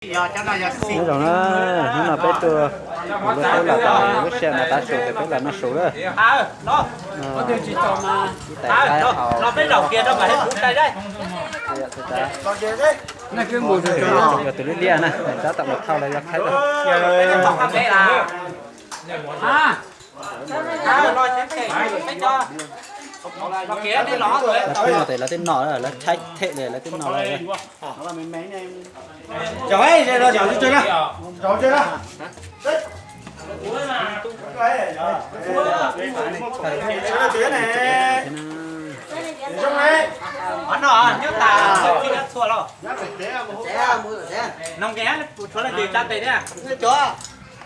Nyob zoo na, hnub no peb tuaj mus lub qub los tau lub sij hawm no tav su ces peb los noj su lawm. Ib tais qaib hau yog tus liab liab na, tab tom mus thauj los yog khaib lawm. Lawv twb noj tes lawv twb noj lawm, lawv tshaib them li lawv twb noj lawm.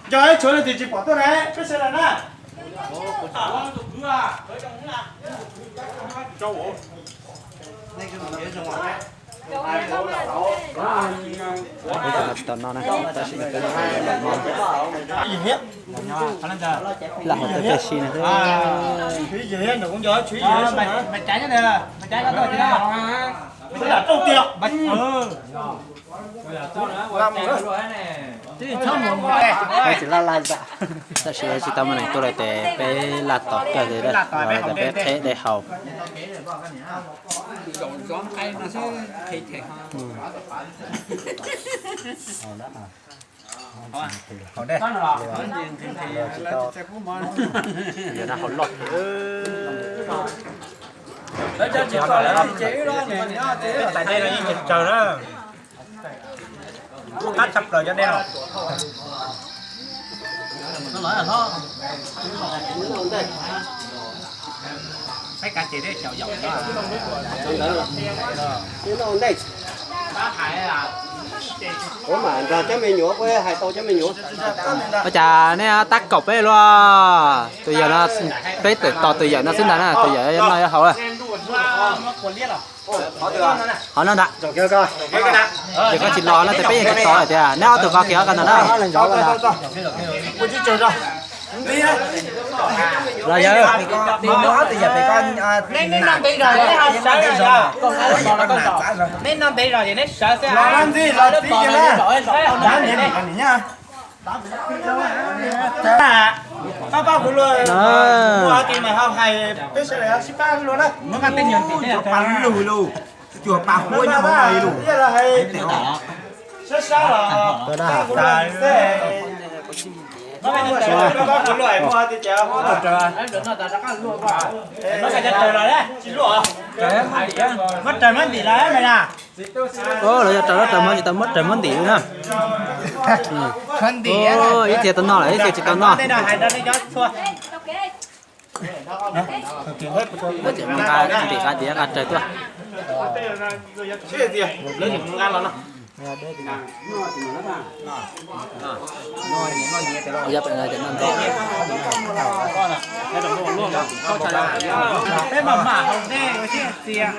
Nco ib tshuav leej twg tsis pom tuaj na, peb sawv daws na. Peb cov no tsis tau noj na, tab sis peb los noj. Lam hauv tej pej si no xwb. Tsis laj laj tam, tab sis tsis tau muaj neeg tuaj lawm ces peb laj tos kawg li, los lawm ces peb qheb dej haus. Tais dej no yeej tsawg na. Qab tshaj plaws cov dej no. Peb kav ces dej xyaum yaum. Ua cas nej tab kaum peb luaj? Tus yawm no, peb tawm tos tus yawm no xwb ntag na, tus yawm no yuav haus lawm. Hov no ntag. Ces koj tsis los no ces peb yeej tsis tos lawm tiag, neb ob tug qhov kiag ko ntag na. Los yawg, neb noj ntev zog, neb noj ntev zog ces neb sawv xwb. Pab pab kuv luag, kuv hais tias mas ho hais peb sawv daws sib pab luag na. Pab lug lug, cuag pab huab nyob hauv lug. Sab sab los pab kuv luag, pab kuv luag hais muab tias cas huab tsis luaj. Muab raws muab ntim los na. Lawv yog raws, lawv raws muab tsis tau muab raws muab ntim na. Ib txhia tau noj lawm, ib txhia tsis tau noj. Lawv tseem nqa ntim nqa diav nqa raws tuaj. Peb mam mam haus dej thiab txias.